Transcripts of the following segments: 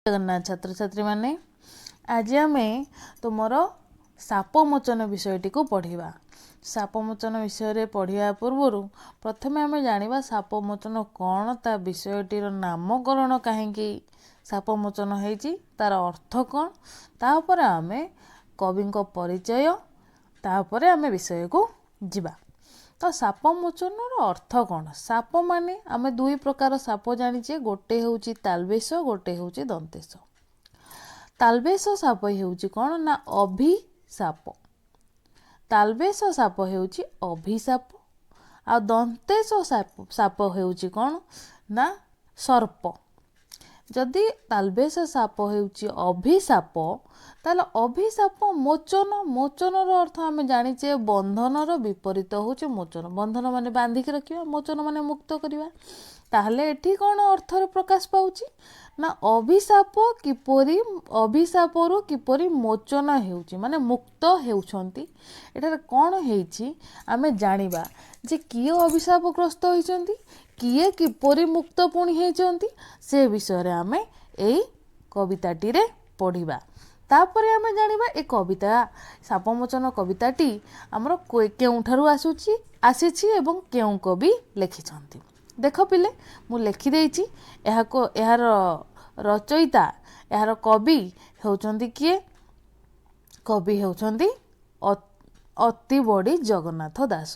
ଜଗନ୍ନାଥ ଛାତ୍ରଛାତ୍ରୀମାନେ, ଆଜି ଆମେ ତୁମର ଶାପମୋଚନ ବିଷୟଟିକୁ ପଢ଼ିବା। ଶାପମୋଚନ ବିଷୟରେ ପଢ଼ିବା ପୂର୍ବରୁ ପ୍ରଥମେ ଆମେ ଜାଣିବା ଶାପମୋଚନ କ'ଣ, ତା ବିଷୟଟିର ନାମକରଣ କାହିଁକି ଶାପମୋଚନ ହେଇଛି, ତାର ଅର୍ଥ କ'ଣ, ତାପରେ ଆମେ କବିଙ୍କ ପରିଚୟ, ତାପରେ ଆମେ ବିଷୟକୁ ଯିବା। ତ ଶାପମୋଚନର ଅର୍ଥ କ'ଣ? ସାପ ମାନେ ଆମେ ଦୁଇ ପ୍ରକାର ସାପ ଜାଣିଛେ, ଗୋଟେ ହେଉଛି ତାଲବେଶ, ଗୋଟେ ହେଉଛି ଦନ୍ତେଶ। ତାଲବେଶ ସାପ ହେଉଛି କ'ଣ ନା ଅଭିଶାପ। ତାଲବେଶ ସାପ ହେଉଛି ଅଭିଶାପ, ଆଉ ଦନ୍ତେଶ ସାପ ହେଉଛି କ'ଣ ନା ସର୍ପ। ଯଦି ତାଲବେଶ ସାପ ହେଉଛି ଅଭିଶାପ, ତାହେଲେ ଅଭିଶାପ ମୋଚନ। ମୋଚନର ଅର୍ଥ ଆମେ ଜାଣିଛେ, ବନ୍ଧନର ବିପରୀତ ହେଉଛି ମୋଚନ। ବନ୍ଧନ ମାନେ ବାନ୍ଧିକି ରଖିବା, ମୋଚନ ମାନେ ମୁକ୍ତ କରିବା। ତାହେଲେ ଏଠି କ'ଣ ଅର୍ଥରେ ପ୍ରକାଶ ପାଉଛି ନା ଅଭିଶାପ କିପରି, ଅଭିଶାପରୁ କିପରି ମୋଚନ ହେଉଛି, ମାନେ ମୁକ୍ତ ହେଉଛନ୍ତି। ଏଠାରେ କ'ଣ ହେଇଛି ଆମେ ଜାଣିବା ଯେ କିଏ ଅଭିଶାପଗ୍ରସ୍ତ ହୋଇଛନ୍ତି, କିଏ କିପରି ମୁକ୍ତ ପୁଣି ହେଇଛନ୍ତି, ସେ ବିଷୟରେ ଆମେ ଏଇ କବିତାଟିରେ ପଢ଼ିବା। ତାପରେ ଆମେ ଜାଣିବା ଏ କବିତା ଶାପମୋଚନ କବିତାଟି ଆମର କେଉଁଠାରୁ ଆସିଛି ଏବଂ କେଉଁ କବି ଲେଖିଛନ୍ତି। ଦେଖ ପିଲେ, ମୁଁ ଲେଖିଦେଇଛି ଏହାକୁ। ଏହାର ରଚୟିତା, ଏହାର କବି ହେଉଛନ୍ତି କିଏ? କବି ହେଉଛନ୍ତି ଅତିବଡ଼ି ଜଗନ୍ନାଥ ଦାସ।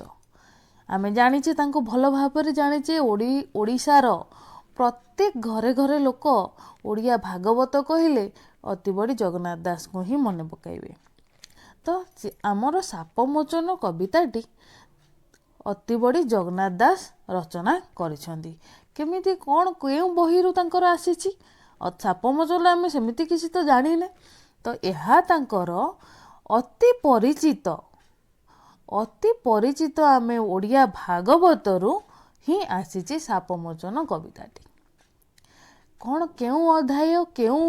ଆମେ ଜାଣିଛେ, ତାଙ୍କୁ ଭଲ ଭାବରେ ଜାଣିଛେ। ଓଡ଼ିଶାର ପ୍ରତ୍ୟେକ ଘରେ ଘରେ ଲୋକ ଓଡ଼ିଆ ଭାଗବତ କହିଲେ ଅତିବଡ଼ି ଜଗନ୍ନାଥ ଦାସଙ୍କୁ ହିଁ ମନେ ପକାଇବେ। ତ ଆମର ଶାପମୋଚନ କବିତାଟି ଅତିବଡ଼ି ଜଗନ୍ନାଥ ଦାସ ରଚନା କରିଛନ୍ତି। କେମିତି କ'ଣ, କେଉଁ ବହିରୁ ତାଙ୍କର ଆସିଛି ଶାପମୋଚନ, ଆମେ ସେମିତି କିଛି ତ ଜାଣିନେ। ତ ଏହା ତାଙ୍କର ଅତି ପରିଚିତ ଆମେ ଓଡ଼ିଆ ଭାଗବତରୁ ହିଁ ଆସିଛି ଶାପମୋଚନ କବିତାଟି। କ'ଣ, କେଉଁ ଅଧ୍ୟାୟ, କେଉଁ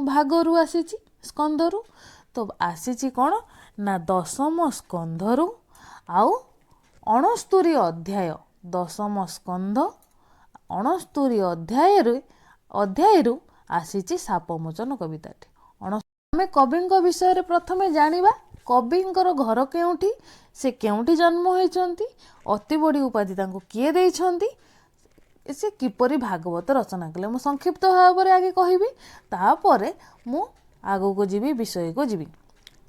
ଭାଗରୁ ଆସିଛି, ସ୍କନ୍ଧରୁ? ତ ଆସିଛି କ'ଣ ନା ଦଶମ ସ୍କନ୍ଧରୁ ଆଉ 69 ଅଧ୍ୟାୟ। ଦଶମ ସ୍କନ୍ଧ 69 ଅଧ୍ୟାୟରୁ ଆସିଛି ଶାପମୋଚନ କବିତାଟି। ଆମେ କବିଙ୍କ ବିଷୟରେ ପ୍ରଥମେ ଜାଣିବା। କବିଙ୍କର ଘର କେଉଁଠି, ସେ କେଉଁଠି ଜନ୍ମ ହୋଇଛନ୍ତି, ଅତିବଡ଼ି ଉପାଧି ତାଙ୍କୁ କିଏ ଦେଇଛନ୍ତି, ସେ କିପରି ଭାଗବତ ରଚନା କଲେ, ମୁଁ ସଂକ୍ଷିପ୍ତ ଭାବରେ ଆଗେ କହିବି, ତାପରେ ମୁଁ ଆଗକୁ ଯିବି, ବିଷୟକୁ ଯିବି।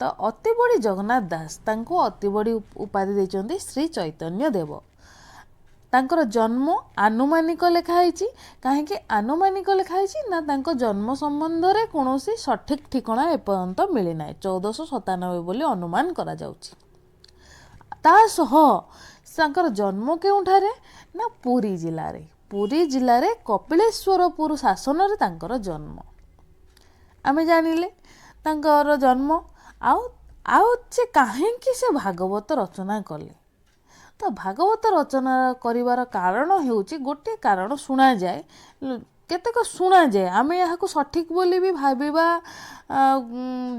ତ ଅତିବଡ଼ି ଜଗନ୍ନାଥ ଦାସ, ତାଙ୍କୁ ଅତିବଡ଼ି ଉପାଧି ଦେଇଛନ୍ତି ଶ୍ରୀ ଚୈତନ୍ୟ ଦେବ। ତାଙ୍କର ଜନ୍ମ ଆନୁମାନିକ ଲେଖା ହେଇଛି। କାହିଁକି ଆନୁମାନିକ ଲେଖା ହେଇଛି ନା ତାଙ୍କ ଜନ୍ମ ସମ୍ବନ୍ଧରେ କୌଣସି ସଠିକ ଠିକଣା ଏପର୍ଯ୍ୟନ୍ତ ମିଳିନାହିଁ। 1497 ବୋଲି ଅନୁମାନ କରାଯାଉଛି। ତା ସହ ତାଙ୍କର ଜନ୍ମ କେଉଁଠାରେ ନା ପୁରୀ ଜିଲ୍ଲାରେ। ପୁରୀ ଜିଲ୍ଲାରେ କପିଳେଶ୍ୱରପୁର ଶାସନରେ ତାଙ୍କର ଜନ୍ମ। ଆମେ ଜାଣିଲେ ତାଙ୍କର ଜନ୍ମ। ଆଉ ସେ କାହିଁକି ସେ ଭାଗବତ ରଚନା କଲେ? ତ ଭାଗବତ ରଚନା କରିବାର କାରଣ ହେଉଛି, ଗୋଟିଏ କାରଣ ଶୁଣାଯାଏ, କେତେକ ଶୁଣାଯାଏ, ଆମେ ଏହାକୁ ସଠିକ ବୋଲି ବି ଭାବିବା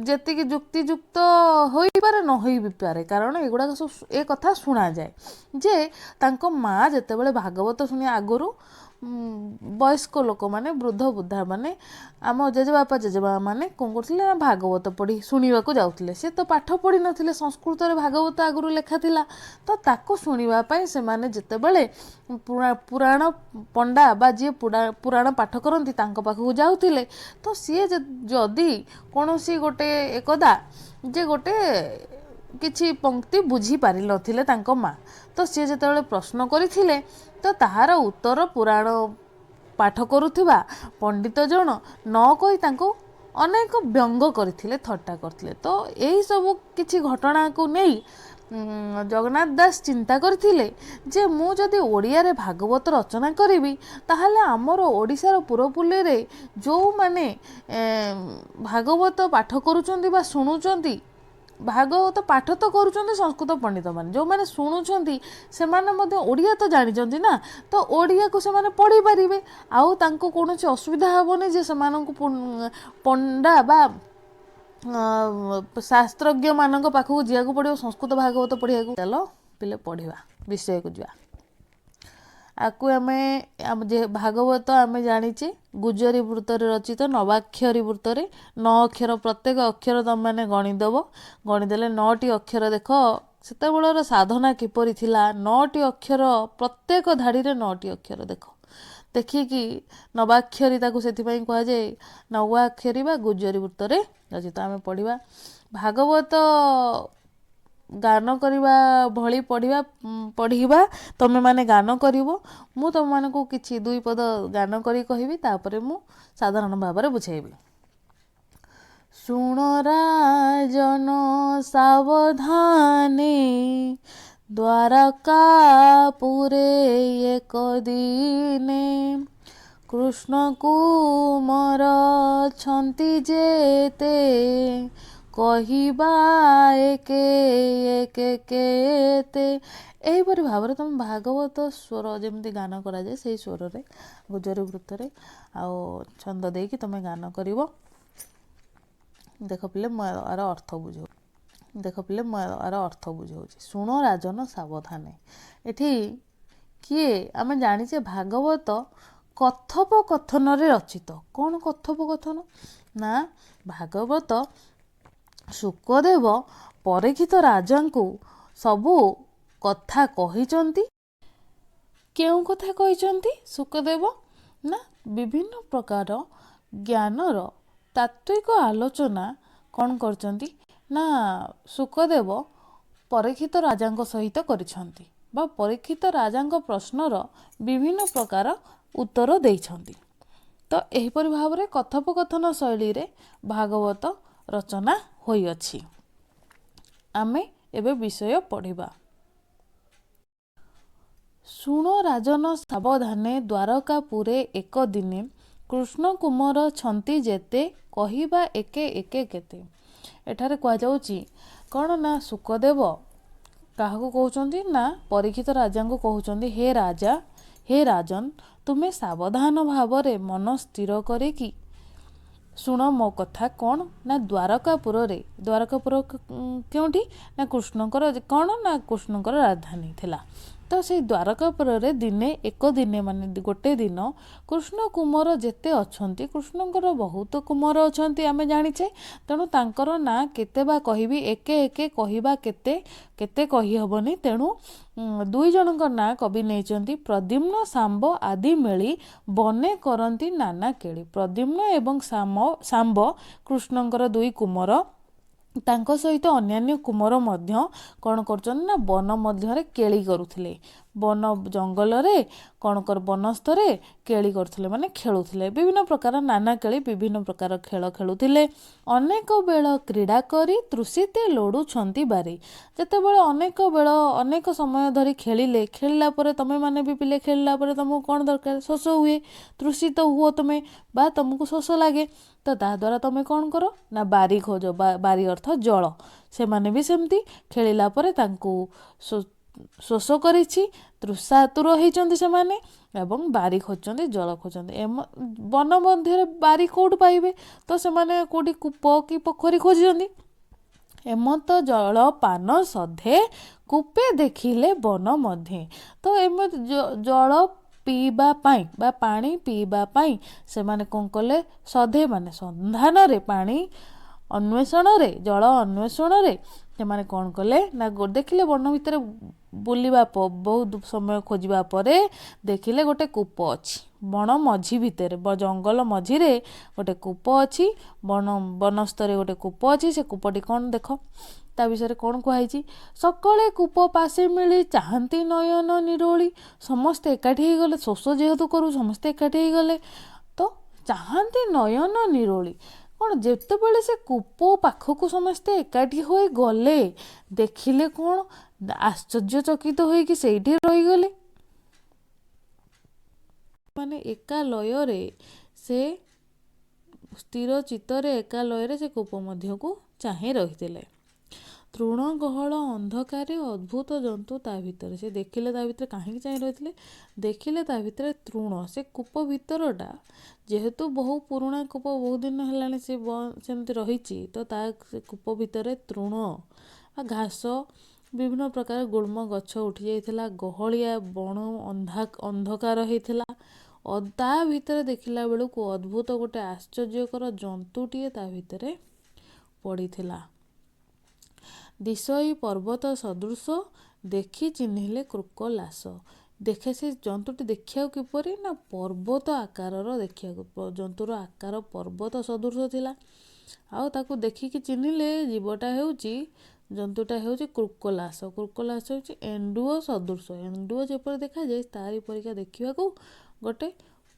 ଯେତିକି ଯୁକ୍ତିଯୁକ୍ତ ହୋଇପାରେ, ନ ହୋଇ ବି ପାରେ। କାରଣ ଏଗୁଡ଼ାକ ସବୁ ଏ କଥା ଶୁଣାଯାଏ ଯେ ତାଙ୍କ ମା ଯେତେବେଳେ ଭାଗବତ ଶୁଣି, ଆଗରୁ ବୟସ୍କ ଲୋକମାନେ, ବୃଦ୍ଧ ବୃଦ୍ଧା ମାନେ, ଆମ ଜେଜେବାପା ଜେଜେମା ମାନେ କ'ଣ କରୁଥିଲେ ନା ଭାଗବତ ପଢ଼ି ଶୁଣିବାକୁ ଯାଉଥିଲେ। ସେ ତ ପାଠ ପଢ଼ିନଥିଲେ, ସଂସ୍କୃତରେ ଭାଗବତ ଆଗରୁ ଲେଖା ଥିଲା। ତ ତାକୁ ଶୁଣିବା ପାଇଁ ସେମାନେ ଯେତେବେଳେ ପୁରାଣ ପଣ୍ଡା ବା ଯିଏ ପୁରାଣ ପାଠ କରନ୍ତି ତାଙ୍କ ପାଖକୁ ଯାଉଥିଲେ, ତ ସିଏ ଯଦି କୌଣସି ଗୋଟେ ଏକଦା ଯେ ଗୋଟେ କିଛି ପଙ୍କ୍ତି ବୁଝିପାରିନଥିଲେ ତାଙ୍କ ମା, ତ ସିଏ ଯେତେବେଳେ ପ୍ରଶ୍ନ କରିଥିଲେ, ତ ତାହାର ଉତ୍ତର ପୁରାଣ ପାଠ କରୁଥିବା ପଣ୍ଡିତ ଜଣ ନ କହି ତାଙ୍କୁ ଅନେକ ବ୍ୟଙ୍ଗ କରିଥିଲେ, ଥଟ୍ଟା କରିଥିଲେ। ତ ଏହିସବୁ କିଛି ଘଟଣାକୁ ନେଇ ଜଗନ୍ନାଥ ଦାସ ଚିନ୍ତା କରିଥିଲେ ଯେ ମୁଁ ଯଦି ଓଡ଼ିଆରେ ଭାଗବତ ରଚନା କରିବି, ତାହେଲେ ଆମର ଓଡ଼ିଶାର ପୁରପଲ୍ଲୀରେ ଯେଉଁମାନେ ଭାଗବତ ପାଠ କରୁଛନ୍ତି ବା ଶୁଣୁଛନ୍ତି, ଭାଗବତ ପାଠ ତ କରୁଛନ୍ତି ସଂସ୍କୃତ ପଣ୍ଡିତମାନେ, ଯେଉଁମାନେ ଶୁଣୁଛନ୍ତି ସେମାନେ ମଧ୍ୟ ଓଡ଼ିଆ ତ ଜାଣିଛନ୍ତି ନା, ତ ଓଡ଼ିଆକୁ ସେମାନେ ପଢ଼ିପାରିବେ ଆଉ ତାଙ୍କୁ କୌଣସି ଅସୁବିଧା ହେବନି ଯେ ସେମାନଙ୍କୁ ପଣ୍ଡା ବା ଶାସ୍ତ୍ରଜ୍ଞମାନଙ୍କ ପାଖକୁ ଯିବାକୁ ପଡ଼ିବ ସଂସ୍କୃତ ଭାଗବତ ପଢ଼ିବାକୁ। ଚାଲ ପିଲେ, ପଢ଼ିବା, ବିଷୟକୁ ଯିବା। ଆକୁ ଆମେ ଯେ ଭାଗବତ ଆମେ ଜାଣିଛେ ଗୁଜରୀ ବୃତ୍ତରେ ରଚିତ, ନବାକ୍ଷରୀ ବୃତ୍ତରେ, 9 ଅକ୍ଷର, ପ୍ରତ୍ୟେକ ଅକ୍ଷର ତୁମେମାନେ ଗଣିଦେବ। ଗଣିଦେଲେ 9ଟି ଅକ୍ଷର। ଦେଖ ସେତେବେଳର ସାଧନା କିପରି ଥିଲା। 9ଟି ଅକ୍ଷର, ପ୍ରତ୍ୟେକ ଧାଡ଼ିରେ 9ଟି ଅକ୍ଷର ଦେଖ, ଦେଖିକି ନବାକ୍ଷରୀ ତାକୁ ସେଥିପାଇଁ କୁହାଯାଏ, ନବାକ୍ଷରୀ ବା ଗୁଜରୀ ବୃତ୍ତରେ ରଚିତ। ଆମେ ପଢ଼ିବା ଭାଗବତ, ଗାନ କରିବା ଭଳି ପଢ଼ିବା। ପଢ଼ିବା, ତୁମେମାନେ ଗାନ କରିବ। ମୁଁ ତୁମମାନଙ୍କୁ କିଛି ଦୁଇ ପଦ ଗାନ କରି କହିବି, ତାପରେ ମୁଁ ସାଧାରଣ ଭାବରେ ବୁଝେଇବି। ଶୁଣ ରାଜନ ସାବଧାନେ, ଦ୍ୱାରକାପୁରେ ଏକ ଦିନେ, କୃଷ୍ଣ କୁମର ଛନ୍ତି ଯେତେ, କହିବା ଏକେ ଏକେ କେତେ। ଏହିପରି ଭାବରେ ତୁମେ ଭାଗବତ ସ୍ୱର ଯେମିତି ଗାନ କରାଯାଏ, ସେଇ ସ୍ୱରରେ ଗୁଜରୀ ବୃତ୍ତରେ ଆଉ ଛନ୍ଦ ଦେଇକି ତୁମେ ଗାନ କରିବ। ଦେଖ ପିଲେ, ମୁଁ ଆର ଅର୍ଥ ବୁଝାଉ। ଦେଖ ପିଲେ, ମୁଁ ଆର ଅର୍ଥ ବୁଝାଉଛି। ଶୁଣ ରାଜନ ସାବଧାନେ, ଏଠି କିଏ? ଆମେ ଜାଣିଛେ ଭାଗବତ କଥୋପକଥନରେ ରଚିତ। କ'ଣ କଥୋପକଥନ ନା, ଭାଗବତ ଶୁକଦେବ ପରୀକ୍ଷିତ ରାଜାଙ୍କୁ ସବୁ କଥା କହିଛନ୍ତି। କେଉଁ କଥା କହିଛନ୍ତି ଶୁକଦେବ ନା, ବିଭିନ୍ନ ପ୍ରକାର ଜ୍ଞାନର ତାତ୍ତ୍ୱିକ ଆଲୋଚନା କ'ଣ କରିଛନ୍ତି ନା, ଶୁକଦେବ ପରୀକ୍ଷିତ ରାଜାଙ୍କ ସହିତ କରିଛନ୍ତି ବା ପରୀକ୍ଷିତ ରାଜାଙ୍କ ପ୍ରଶ୍ନର ବିଭିନ୍ନ ପ୍ରକାର ଉତ୍ତର ଦେଇଛନ୍ତି। ତ ଏହିପରି ଭାବରେ କଥୋପକଥନ ଶୈଳୀରେ ଭାଗବତ ରଚନା ହୋଇଅଛି। ଆମେ ଏବେ ବିଷୟ ପଢ଼ିବା। ଶୁଣ ରାଜନ ସାବଧାନେ, ଦ୍ୱାରକାପୁରେ ଏକ ଦିନେ, କୃଷ୍ଣ କୁମର ଛନ୍ତି ଯେତେ, କହିବା ଏକେ ଏକେ କେତେ। ଏଠାରେ କୁହାଯାଉଛି କ'ଣ ନା, ଶୁକଦେବ କାହାକୁ କହୁଛନ୍ତି ନା, ପରୀକ୍ଷିତ ରାଜାଙ୍କୁ କହୁଛନ୍ତି, ହେ ରାଜା, ହେ ରାଜନ, ତୁମେ ସାବଧାନ ଭାବରେ ମନ ସ୍ଥିର କରିକି ଶୁଣ ମୋ କଥା। କ'ଣ ନା, ଦ୍ୱାରକାପୁରରେ, ଦ୍ୱାରକାପୁର କେଉଁଠି ନା, କୃଷ୍ଣଙ୍କର କ'ଣ ନା, କୃଷ୍ଣଙ୍କର ରାଜଧାନୀ ଥିଲା। ତ ସେଇ ଦ୍ୱାରକାପୁରରେ ଦିନେ, ଏକ ଦିନେ ମାନେ ଗୋଟେ ଦିନ, କୃଷ୍ଣ କୁମର ଯେତେ ଅଛନ୍ତି, କୃଷ୍ଣଙ୍କର ବହୁତ କୁମର ଅଛନ୍ତି ଆମେ ଜାଣିଛେ, ତେଣୁ ତାଙ୍କର ନାଁ କେତେ ବା କହିବି? ଏକେ ଏକେ କହିବା କେତେ, କେତେ କହିହେବନି। ତେଣୁ 2 ଜଣଙ୍କ ନାଁ କବି ନେଇଛନ୍ତି। ପ୍ରଦ୍ୟୁମ୍ନ ଶାମ୍ବ ଆଦି ମିଳି ବନେ କରନ୍ତି ନାନା କେଳି। ପ୍ରଦ୍ୟୁମ୍ନ ଏବଂ ଶାମ୍ବ କୃଷ୍ଣଙ୍କର 2 କୁମର, ତାଙ୍କ ସହିତ ଅନ୍ୟାନ୍ୟ କୁମର ମଧ୍ୟ କ'ଣ କରୁଛନ୍ତି ନା, ବନ ମଧ୍ୟରେ କେଳି କରୁଥିଲେ। ବନ ଜଙ୍ଗଲରେ କ'ଣ କର, ବନସ୍ଥରେ କେଳି କରୁଥିଲେ ମାନେ ଖେଳୁଥିଲେ, ବିଭିନ୍ନ ପ୍ରକାର ନାନା କେଳି, ବିଭିନ୍ନ ପ୍ରକାର ଖେଳ ଖେଳୁଥିଲେ। ଅନେକ ବେଳ କ୍ରୀଡ଼ା କରି ତୃଷିତେ ଲୋଡ଼ୁଛନ୍ତି ବାରି। ଯେତେବେଳେ ଅନେକ ବେଳ, ଅନେକ ସମୟ ଧରି ଖେଳିଲେ, ଖେଳିଲା ପରେ ତୁମେମାନେ ବି ପିଲେ, ଖେଳିଲା ପରେ ତୁମକୁ କ'ଣ ଦରକାର? ଶୋଷ ହୁଏ, ତୃଷିତ ହୁଅ ତୁମେ ବା ତୁମକୁ ଶୋଷ ଲାଗେ। ତ ତାହାଦ୍ୱାରା ତୁମେ କ'ଣ କର ନା, ବାରି ଖୋଜ। ବାରି ଅର୍ଥ ଜଳ। ସେମାନେ ବି ସେମିତି ଖେଳିଲା ପରେ ତାଙ୍କୁ ଶୋଷ କରିଛି, ତୃଷାତୁର ହେଇଛନ୍ତି ସେମାନେ ଏବଂ ବାରି ଖୋଜୁଛନ୍ତି, ଜଳ ଖୋଜୁଛନ୍ତି। ବନ ମଧ୍ୟରେ ବାରି କେଉଁଠୁ ପାଇବେ? ତ ସେମାନେ କେଉଁଠି କୂପ କି ପୋଖରୀ ଖୋଜୁଛନ୍ତି। ଏମନ୍ତ ଜଳ ପାନ ସଧେ କୂପେ ଦେଖିଲେ ବନ ମଧ୍ୟେ। ତ ଏମିତି ଜଳ ପିଇବା ପାଇଁ ବା ପାଣି ପିଇବା ପାଇଁ ସେମାନେ କ'ଣ କଲେ? ସଧେ ମାନେ ସନ୍ଧାନରେ, ପାଣି ଅନ୍ୱେଷଣରେ, ଜଳ ଅନ୍ୱେଷଣରେ ସେମାନେ କ'ଣ କଲେ ନା, ଦେଖିଲେ ବନ ଭିତରେ ବୁଲିବା ବହୁତ ସମୟ ଖୋଜିବା ପରେ ଦେଖିଲେ ଗୋଟେ କୂପ ଅଛି ବଣ ମଝି ଭିତରେ, ଜଙ୍ଗଲ ମଝିରେ ଗୋଟେ କୂପ ଅଛି, ବନସ୍ଥରେ ଗୋଟେ କୂପ ଅଛି। ସେ କୂପଟି କ'ଣ ଦେଖ, ତା ବିଷୟରେ କ'ଣ କୁହାହେଇଛି। ସକଳେ କୂପ ପାଶେ ମିଳି ଚାହାନ୍ତି ନୟନ ନିରୋଳି। ସମସ୍ତେ ଏକାଠି ହେଇଗଲେ, ଶୋଷ ଯେହେତୁ କରୁ ସମସ୍ତେ ଏକାଠି ହେଇଗଲେ, ତ ଚାହାନ୍ତି ନୟନ ନିରୋଳି। କ'ଣ, ଯେତେବେଳେ ସେ କୂପ ପାଖକୁ ସମସ୍ତେ ଏକାଠି ହୋଇ ଗଲେ, ଦେଖିଲେ କ'ଣ, ଆଶ୍ଚର୍ଯ୍ୟଚକିତ ହୋଇକି ସେଇଠି ରହିଗଲେ। ମାନେ ଏକା ଲୟରେ ସେ ସ୍ଥିର ଚିତ୍ତରେ ଏକା ଲୟରେ ସେ କୂପ ମଧ୍ୟକୁ ଚାହିଁ ରହିଥିଲେ। ତୃଣ ଗହଳ ଅନ୍ଧକାରେ ଅଦ୍ଭୁତ ଜନ୍ତୁ ତା ଭିତରେ ସେ ଦେଖିଲେ। ତା ଭିତରେ କାହିଁକି ଚାହିଁ ରହିଥିଲେ? ଦେଖିଲେ ତା ଭିତରେ ତୃଣ, ସେ କୂପ ଭିତରଟା ଯେହେତୁ ବହୁ ପୁରୁଣା କୂପ, ବହୁତ ଦିନ ହେଲାଣି ସେ ସେମିତି ରହିଛି, ତ ତା ସେ କୂପ ଭିତରେ ତୃଣ ବା ଘାସ ବିଭିନ୍ନ ପ୍ରକାର ଗୁଳ୍ମ ଗଛ ଉଠିଯାଇଥିଲା, ଗହଳିଆ ବଣ ଅନ୍ଧକାର ହେଇଥିଲା। ତା ଭିତରେ ଦେଖିଲା ବେଳକୁ ଅଦ୍ଭୁତ ଗୋଟେ ଆଶ୍ଚର୍ଯ୍ୟକର ଜନ୍ତୁଟିଏ ତା ଭିତରେ ପଡ଼ିଥିଲା। ଦିଶଇ ପର୍ବତ ସଦୃଶ, ଦେଖି ଚିହ୍ନିଲେ କୃକଲାସ। ଦେଖେ ସେ ଜନ୍ତୁଟି ଦେଖିବାକୁ କିପରି ନା ପର୍ବତ ଆକାରର ଦେଖିବାକୁ, ଜନ୍ତୁର ଆକାର ପର୍ବତ ସଦୃଶ ଥିଲା। ଆଉ ତାକୁ ଦେଖିକି ଚିହ୍ନିଲେ ଜୀବଟା ହେଉଛି, ଜନ୍ତୁଟା ହେଉଛି କୃକଲାସ। କୃକଲାସ ହେଉଛି ଏଣ୍ଡୁଅ ସଦୃଶ, ଏଣ୍ଡୁଅ ଯେପରି ଦେଖାଯାଏ ତାରି ପରିକା ଦେଖିବାକୁ ଗୋଟେ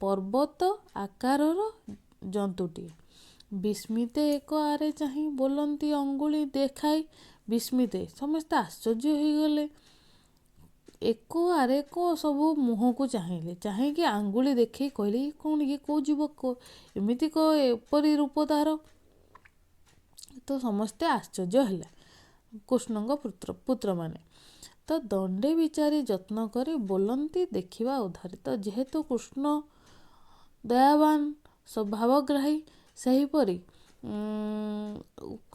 ପର୍ବତ ଆକାରର ଜନ୍ତୁଟିଏ। ବିସ୍ମିତେ ଏକ ଆରେ ଚାହିଁ ବୋଲନ୍ତି ଅଙ୍ଗୁଳି ଦେଖାଇ। ବିସ୍ମିତେ ସମସ୍ତେ ଆଶ୍ଚର୍ଯ୍ୟ ହେଇଗଲେ, ଏକ ଆରେକ ସବୁ ମୁହଁକୁ ଚାହିଁଲେ, ଚାହିଁକି ଆଙ୍ଗୁଳି ଦେଖେଇ କହିଲେ ଇଏ କ'ଣ, ଇଏ କେଉଁ ଜୀବ, ଏମିତି ଏପରି ରୂପ ତାର। ତ ସମସ୍ତେ ଆଶ୍ଚର୍ଯ୍ୟ ହେଲେ କୃଷ୍ଣଙ୍କ ପୁତ୍ରମାନେ। ତ ଦଣ୍ଡେ ବିଚାରି ଯତ୍ନ କରି ବୋଲନ୍ତି ଦେଖିବା ଉଦ୍ଧାରି। ତ ଯେହେତୁ କୃଷ୍ଣ ଦୟାବାନ ସ୍ୱଭାବଗ୍ରାହୀ, ସେହିପରି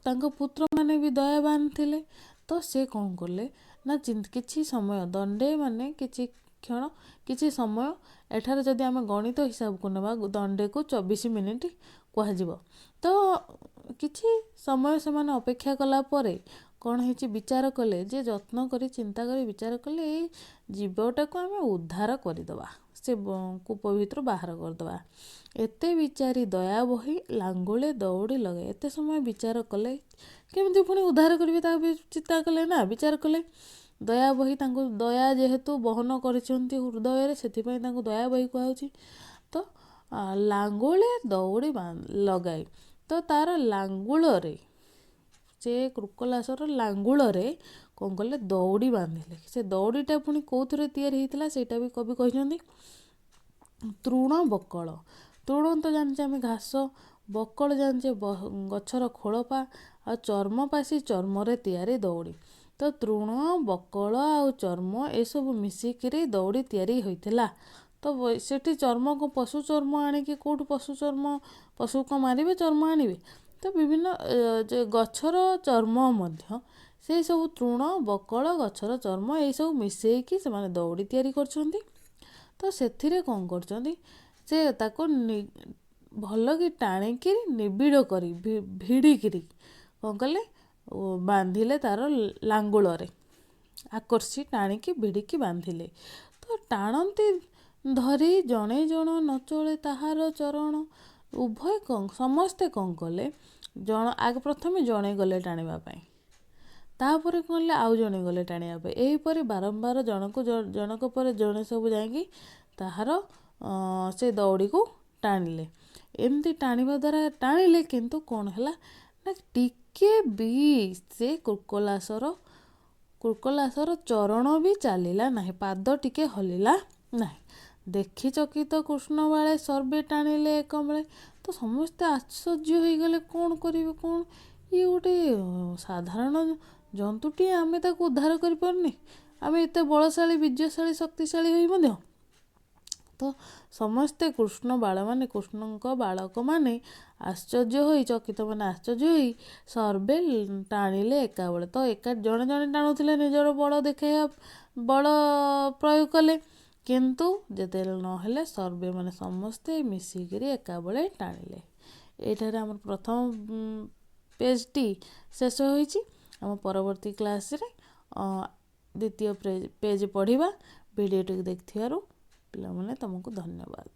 ତାଙ୍କ ପୁତ୍ରମାନେ ବି ଦୟାବାନ ଥିଲେ। ତ ସେ କ'ଣ କଲେ ନା କିଛି ସମୟ ଦଣ୍ଡେ ମାନେ କିଛି କ୍ଷଣ, କିଛି ସମୟ, ଏଠାରେ ଯଦି ଆମେ ଗଣିତ ହିସାବକୁ ନେବା ଦଣ୍ଡେକୁ 24 ମିନିଟ୍ କୁହାଯିବ। ତ କିଛି ସମୟ ସେମାନେ ଅପେକ୍ଷା କଲା ପରେ କ'ଣ ହେଇଛି, ବିଚାର କଲେ ଯେ ଯତ୍ନ କରି ଚିନ୍ତା କରି ବିଚାର କଲେ ଏଇ ଜୀବଟାକୁ ଆମେ ଉଦ୍ଧାର କରିଦେବା, ସେ କୂପ ଭିତରୁ ବାହାର କରିଦେବା। ଏତେ ବିଚାରି ଦୟା ବହି ଲାଙ୍ଗୁଳେ ଦଉଡ଼ି ଲଗାଇ। ଏତେ ସମୟ ବିଚାର କଲେ କେମିତି ପୁଣି ଉଦ୍ଧାର କରିବେ ତା ବି ଚିନ୍ତା କଲେ ନା, ବିଚାର କଲେ। ଦୟା ବହି ତାଙ୍କୁ ଦୟା ଯେହେତୁ ବହନ କରିଛନ୍ତି ହୃଦୟରେ, ସେଥିପାଇଁ ତାଙ୍କୁ ଦୟା ବହି କୁହାହେଉଛି। ତ ଲାଙ୍ଗୁଳେ ଦଉଡ଼ି ଲଗାଇ, ତ ତାର ଲାଙ୍ଗୁଳରେ ସେ କୃକଲାସର ଲାଙ୍ଗୁଳରେ କ'ଣ କଲେ, ଦଉଡ଼ି ବାନ୍ଧିଲେ। ସେ ଦଉଡ଼ିଟା ପୁଣି କେଉଁଥିରେ ତିଆରି ହେଇଥିଲା ସେଇଟା ବି କବି କହିଛନ୍ତି। ତୃଣ ବକଳ, ତୃଣ ତ ଜାଣିଛେ ଆମେ ଘାସ, ବକଳ ଜାଣିଛେ ଗଛର ଖୋଳପା, ଆଉ ଚର୍ମପାଶୀ ଚର୍ମରେ ତିଆରି ଦଉଡ଼ି। ତ ତୃଣ ବକଳ ଆଉ ଚର୍ମ ଏସବୁ ମିଶିକିରି ଦଉଡ଼ି ତିଆରି ହୋଇଥିଲା। ତ ସେଠି ଚର୍ମକୁ ପଶୁ ଚର୍ମ ଆଣିକି କେଉଁଠୁ ପଶୁ ଚର୍ମ, ପଶୁକୁ ମାରିବେ ଚର୍ମ ଆଣିବେ, ତ ବିଭିନ୍ନ ଗଛର ଚର୍ମ ମଧ୍ୟ ସେଇ ସବୁ ତୃଣ ବକଳ ଗଛର ଚର୍ମ ଏଇସବୁ ମିଶେଇକି ସେମାନେ ଦଉଡ଼ି ତିଆରି କରିଛନ୍ତି। ତ ସେଥିରେ କ'ଣ କରୁଛନ୍ତି, ସେ ତାକୁ ଭଲକି ଟାଣିକିରି ନିବିଡ଼ କରି ଭିଡ଼ିକିରି କ'ଣ କଲେ, ବାନ୍ଧିଲେ ତାର ଲାଙ୍ଗୁଳରେ ଆକର୍ଷି ଟାଣିକି ଭିଡ଼ିକି ବାନ୍ଧିଲେ। ତ ଟାଣନ୍ତି ଧରି ଜଣେ ଜଣ ନଚଳେ ତାହାର ଚରଣ। ଉଭୟ କ'ଣ ସମସ୍ତେ କ'ଣ କଲେ, ଜଣ ଆଗ ପ୍ରଥମେ ଜଣେ ଗଲେ ଟାଣିବା ପାଇଁ, ତାପରେ କ'ଣ ହେଲେ ଆଉ ଜଣେ ଗଲେ ଟାଣିବା ପାଇଁ, ଏହିପରି ବାରମ୍ବାର ଜଣକୁ ଜଣକ ପରେ ଜଣେ ସବୁ ଯାଇକି ତାହାର ସେ ଦଉଡ଼ିକୁ ଟାଣିଲେ। ଏମିତି ଟାଣିବା ଦ୍ୱାରା ଟାଣିଲେ, କିନ୍ତୁ କ'ଣ ହେଲା ନା ଟିକେ ବି ସେ କୃକଲାସର ଚରଣ ବି ଚାଲିଲା ନାହିଁ, ପାଦ ଟିକେ ହଲିଲା ନାହିଁ। ଦେଖି ଚକିତ କୃଷ୍ଣ ବାଳେ ସର୍ବେ ଟାଣିଲେ ଏକମଳେ। ତ ସମସ୍ତେ ଆଶ୍ଚର୍ଯ୍ୟ ହେଇଗଲେ, କ'ଣ କରିବେ କ'ଣ, ଇଏ ଗୋଟେ ସାଧାରଣ ଜନ୍ତୁଟିଏ, ଆମେ ତାକୁ ଉଦ୍ଧାର କରିପାରୁନି, ଆମେ ଏତେ ବଳଶାଳୀ ବୀର୍ଯ୍ୟଶାଳୀ ଶକ୍ତିଶାଳୀ ହୋଇ ମଧ୍ୟ। ତ ସମସ୍ତେ କୃଷ୍ଣ ବାଳମାନେ, କୃଷ୍ଣଙ୍କ ବାଳକମାନେ ଆଶ୍ଚର୍ଯ୍ୟ ହୋଇ, ଚକିତ ମାନେ ଆଶ୍ଚର୍ଯ୍ୟ ହୋଇ ସର୍ବେ ଟାଣିଲେ ଏକାବେଳେ। ତ ଏକା ଜଣେ ଜଣେ ଟାଣୁଥିଲେ, ନିଜର ବଳ ଦେଖାଇବା ବଳ ପ୍ରୟୋଗ କଲେ, କିନ୍ତୁ ଯେତେବେଳେ ନହେଲେ ସର୍ବେ ମାନେ ସମସ୍ତେ ମିଶିକିରି ଏକାବେଳେ ଟାଣିଲେ। ଏଇଠାରେ ଆମର ପ୍ରଥମ ପେଜ୍ଟି ଶେଷ ହୋଇଛି। ଆମ ପରବର୍ତ୍ତୀ କ୍ଲାସ୍ରେ ଦ୍ୱିତୀୟ ପେଜ୍ ପଢ଼ିବା। ଭିଡ଼ିଓଟିକୁ ଦେଖିଥିବାରୁ ପିଲାମାନେ ତୁମକୁ ଧନ୍ୟବାଦ।